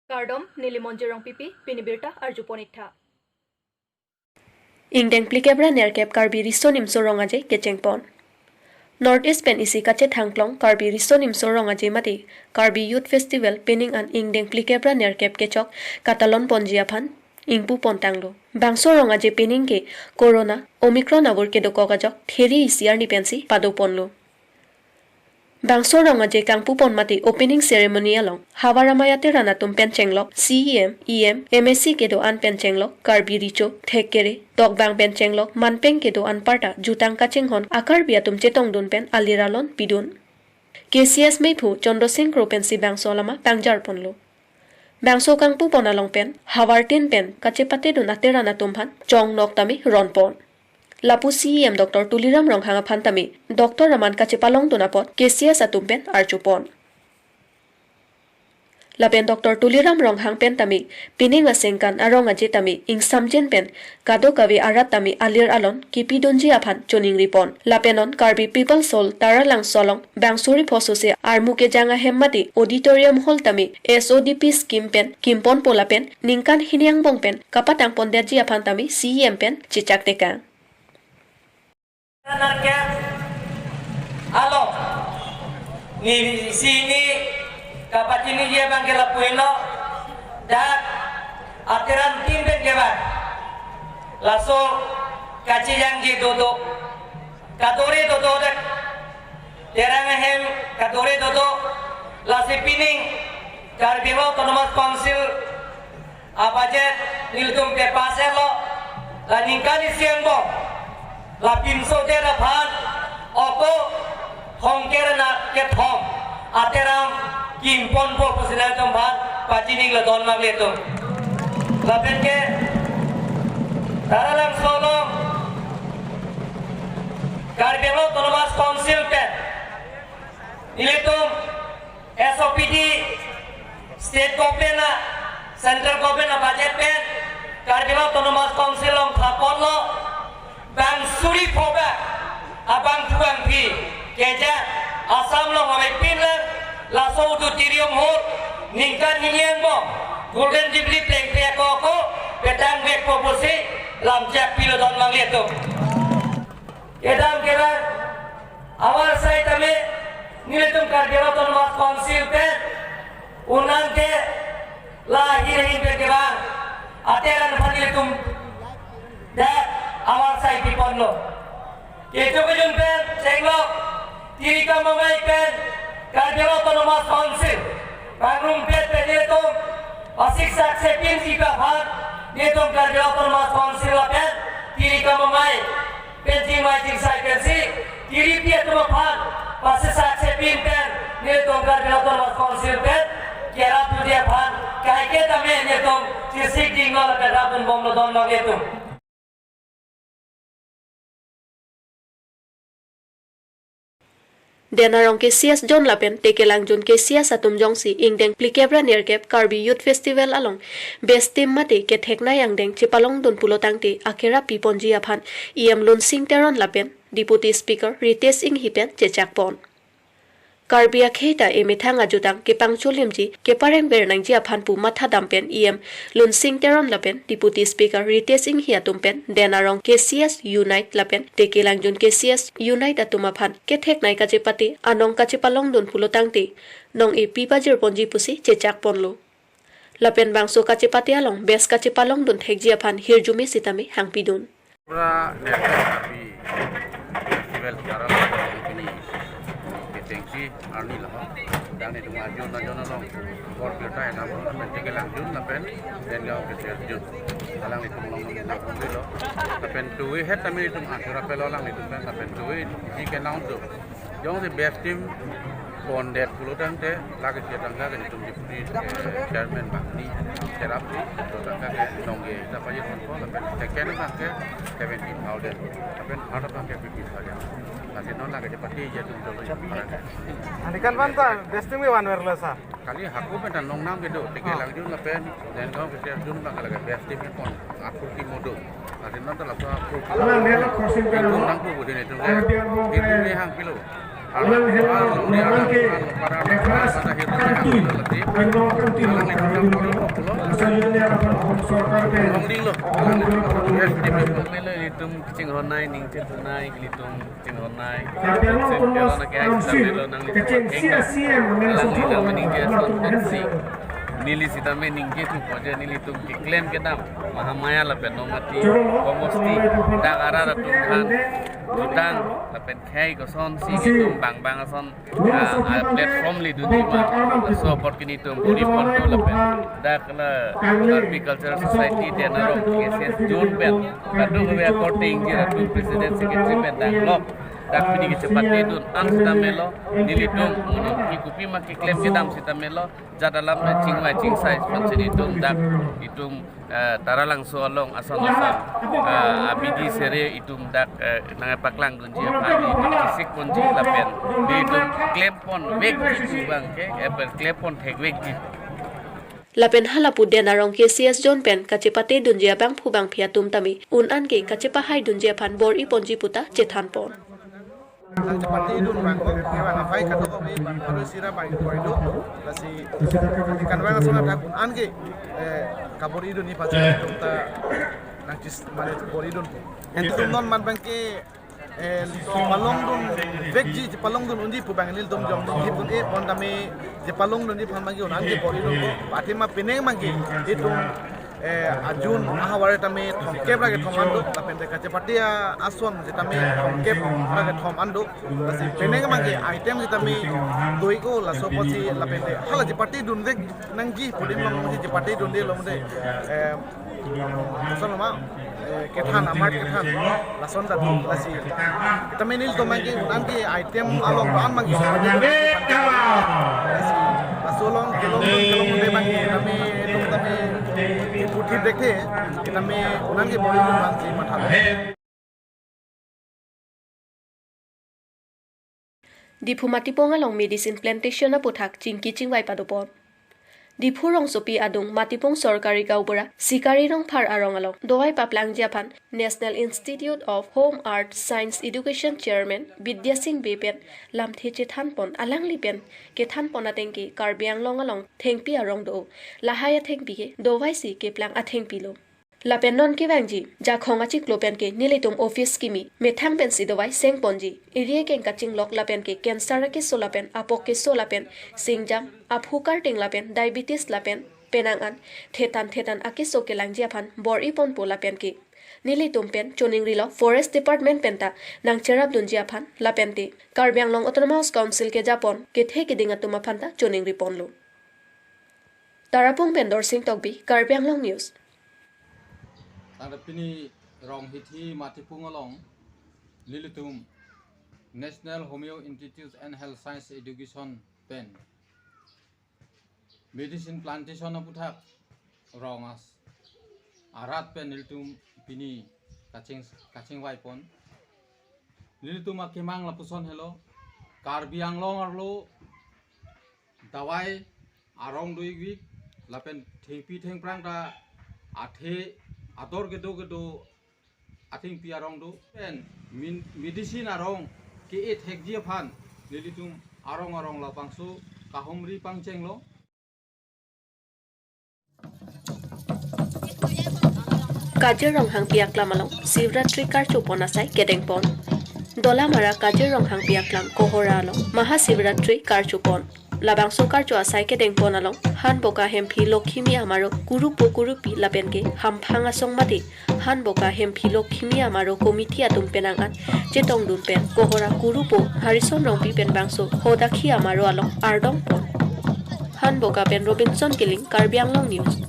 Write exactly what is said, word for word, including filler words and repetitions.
Kardom, neli Monjir Rongpipi, pini birta arjupon iktha. Ingdeng phlikep ra nerkep Karbi Riso Nimso Rong Aje kechengpon. North East pen isi kachethangklong Karbi Riso Nimso Rong Aje mate Karbi Youth Festival pining an ingdeng phlikep ra nerkep kechok katalon ponji aphan ingpupon tanglo. Bangso Rong Aje pining ke Corona Omicron avur kedokok ajok theri isi arni pensi padoponlo. Bangso Rong Aje kangpupon mate opening ceremony along havar amei ateran atum pen chenglok C E M, E M, M A C kedo-an pen chenglok Karbi Recho, Thekkere, Tokbang pen chenglok manpeng kedo-an parta jutang kachinghon a-Karbi atum chetongdun pen alir alon pidun. K C S meiphu Chandra Sing Kro pensi bangso alama pangjarponlo. Bangso kangpupon along pen havartin pen kachepatedun ateran atum aphan chongnok tame ronpon. Lapu C E M Doctor Tuliram Ronghang aphan tame doctor aman kachepalongdun apot K C S atum pen arjupon. Lapen Doctor Tuliram Ronghang pen tame pining asengkan a-Rong Aje tame ingsamjin pen kadokave arat tame alir alon kipidunji aphan choningripon. Lapen non Karbi People's Hall Taralangso along bang suri phosose armu kejang ahem mate auditorium hall tame S O D P scheme pen kimponpo lapen ningkan hini angbong pen kapatangpondetji aphan tame C E M pen chechaktekang. Nerkep along neli isi kapachiniji abang ke lapu heno, dak ateran tin pen kevang. Laso kachejangje dodo, kadore dodo dak, terang ahem kadore dodo. Lasi pining Karbi Anglong Autonomous Council a-budget nelitum kepass etlo, la ningkan isi angbong, la pinso det aphan oko thomkep ra kethom ateram kimponpo pusi nangtum aphan pachinilo don manglitum. Lapen ke Taralangso along Karbi Anglong Autonomous Council pen nelitum S O P D, state government a, central government a-budget pen Karbi Anglong Autonomous Council along thaponlo, bang suri pho bang, abangphu bangphi kejang Assam along amei pinlang, laso auditorium hall ningkan hini angbong Golden Jubilee plengple ako ako petangvekpo pusi lamchak pilo don manglitum. Kedam kevang avarsai tame nelitum Karbi Anglong Autonomous Council pen unang ke lahir ahin pen kevang ateran aphan nelitum dak avarsai piponlo. Kecho kejun pen chenglok Tirikam Amei pen Karbi Anglong Autonomous Council pangrumpet pen nelitum pasik saksepinji aphan nelitum Karbi Anglong Autonomous Council lapen Tirikam Amei pen chingvai chingsai pensi tiripi atum aphan pasik saksepin pen nelitum Karbi Anglong Autonomous Council pen kerap puji aphan kaike tame nelitum chisik dinglo lapen rapdunbomlo don manglitum. Den Arong K C S zone lapen Tekelangjun K C S atum jongsi ingdeng phlikep ra nerkep Karbi Youth Festival along best team mate ketheknei angdeng chepalongdun pulo tangte akerap piponji aphan E M Lunsing Teron lapen Deputy Speaker Ritesh Enghi pen chechakpon. Karbi akhei ta emethang ajutang kepangcholimji, keparengver nangji aphan pu mathadam pen E M Lunsing Teron lapen Deputy Speaker Ritesh Enghi atum pen Den Arong K C S Unite lapen Tekelangjun K C S Unite atum aphan ketheknei kachepate anong kachepalongdun pulo tangte nong-e pipajirponji pusi chechakponlo. Lapen bangso kachepate along best kachepalongdun thekji aphan hirjume sitame hangpidun. Pura Karbi Festival Taralangso pini kechengsi arni lo. Dang nelitum ajun ajun along bor birta enam lapen Tekelangjun lapen Dengaon K C S zone. Alanglitum along nangpilo. Lapen tuwe het tame nelitum atur apelo alanglitum pen lapen tuwe ji ke nangdo. Jongsi best team pondet pulo tangte lake si tangka ke nelitum deputy, eh, chairman bang ni serap di, pulo tangka ke nong-e ta pajirponpo lapen second bang ke seventeen thousand, lapen third bang ke fifteen thousand. Lasi non lake chepate atum dolo. Anikan bang ta best team ke vanverlo sir. Kali hako pen ta nongnam kedo, Tekelangjun lapen Dengaon K C S zone bang ke lake best team pon atur team modo. Lasi non ta laso atur. Alang nelo crossing pen nongnam pu budi nelitum ke. Nelitum ke hangpilo. Yang heran, yang ke, yang keras, kantui, yang mau kantui, yang kantui, asal yang dia akan Home Sorkar ke, Home Sorkar ke. Melo ilitum kachinghon nai, ningje thunai, ilitum kachinghon nai. Tapi yang mau Konsep terus, kalau nak yang konsep, sambil lo nang kachin sia sia, yang main alam satu, ini kami ningje alam ason satu, pensi. Neli sitame ningje thu poje, nelitum keklem kedam Mahamaya lapen Nomati, Komosti, dak arat atum aphan jutang lapen khei kosonsi itum bang bang ason, ah, ah, platform le dunji ma. So apot ke nelitum buri pon do lapen dak la Karbi Cultural Society Den Arong K C S Zone pen kadokave akorte ingjir atum president secretary pen dak lok dak pini kachepate dun an sita melo, nelitum monon ki kopi ma keklem kedam sita melo, jat alam le chingvai chingsai pensi nelitum dak itum, eh, Taralangso along ason ason, eh, abidi sere itum dak, eh, nangpaklang dunji aphan nelitum kisik ponji lapen nelitum klem pon vekji abang ke, eh, klem pon thek vekji. Lapen halapu Den Arong K C S Zone pen kachepate dunji abangphu bangphi atum tame un an ke kachepahai dunji aphan bor-i ponji puta chethan pon. Nangchepate dun bang ko, ke bang aphai kadokave bang baru sira bang koi do, lasi kan bang asana thak un an ke, eh, kabor-i dunji aphan si itum ta nangchis mane bor-i dun po. Ilitum non man bang ke, eh, palong dun vekji, palong dun unji pu bang nelitum jong dun ji pun e pon tame, je palong dunji aphan bang ke un an ke bor-i dun po. Pati ma penang bang ke itum, eh, a-June ahavar tame thomkep ra kethom an do, lapen te kachepate ason sitame thomkep ra kethom an do. Lasi penang bang ke item sitame doi ko, laso apotsi lapen te hala chepate dun vek nangji pu adim bang si chepate dunde lom te, eh, koson ma, eh, kethan amar kethan lason ta do, lasi sitame nelitum bang ke un an ke item along an bang ke, lasi laso along kelong dun kelong dunde bang ke tame itum tame puthi dekthe, tame un an ke bor-i dun bang si matha. Diphu Matipung along medicine plantation aputhak chingki chingvai padopon. Diphu rongsopi adung Matipung Sorkari Gaonbura Sikari Rongphar arong along dovai paplangji aphan National Institute of Home Earth Science Education Chairman Bidya Sing Bey pen lamthe chethan pon, alangli pen kethan pon ateng ke Karbi Anglong along thengpi arong do, lahai athengpi ke dovai si keplang athengpi lo. Lapen non kevangji Jakhong achiklo pen ke nelitum office kimi methang pensi dovai seng ponji. Eri ekeng kachinglok lapen ke cancer akeso lapen apok keso lapen singjam, aphu karting lapen diabetes lapen penang an thetan thetan akeso kelangji aphan bor-i ponpo lapen ke nelitum pen choningrilo Forest Department pen ta nangcherap dunji aphan lapen te Karbi Anglong Autonomous Council kejapon kethe keding atum aphan ta choningri ponlo. Tarapung pen Dorsing Tokbi, Karbi Anglong News. Tangte pini rong hithi Matipung along nelitum National Homeo Institute and Health Science Education pen medicine plantation aputhak rong as arat pen nelitum pini kaching kachingvai pon. Nelitum akemang lapuson helo, Karbi Anglong arlo dovai arong do-ik vik, lapen thengpi thengphrang ta athe ador kedo kedo athengpi arong do. Pen min medicine arong ke-e thekji aphan nelitum arong arong labangso kahumri pangchenglo. Kajir Ronghangpi aklam along Shivratri karchopon asai kedengpon. Dolamara Kajir Ronghangpi aklam Kohora along Mahashivratri karchopon. Labangso karcho asai kedengpon along Hanboka Hemphi Lokhimi Amaro kurupo kurupi lapen ke hamphang asong mate Hanboka Hemphi Lokhimi Amaro committee atum penang an chetongdun pen Kohora kurupo Harison Rongpi pen bangso hodakhi amaro along ardongpon. Hanboka pen Robinson Killing, Karbi Anglong News.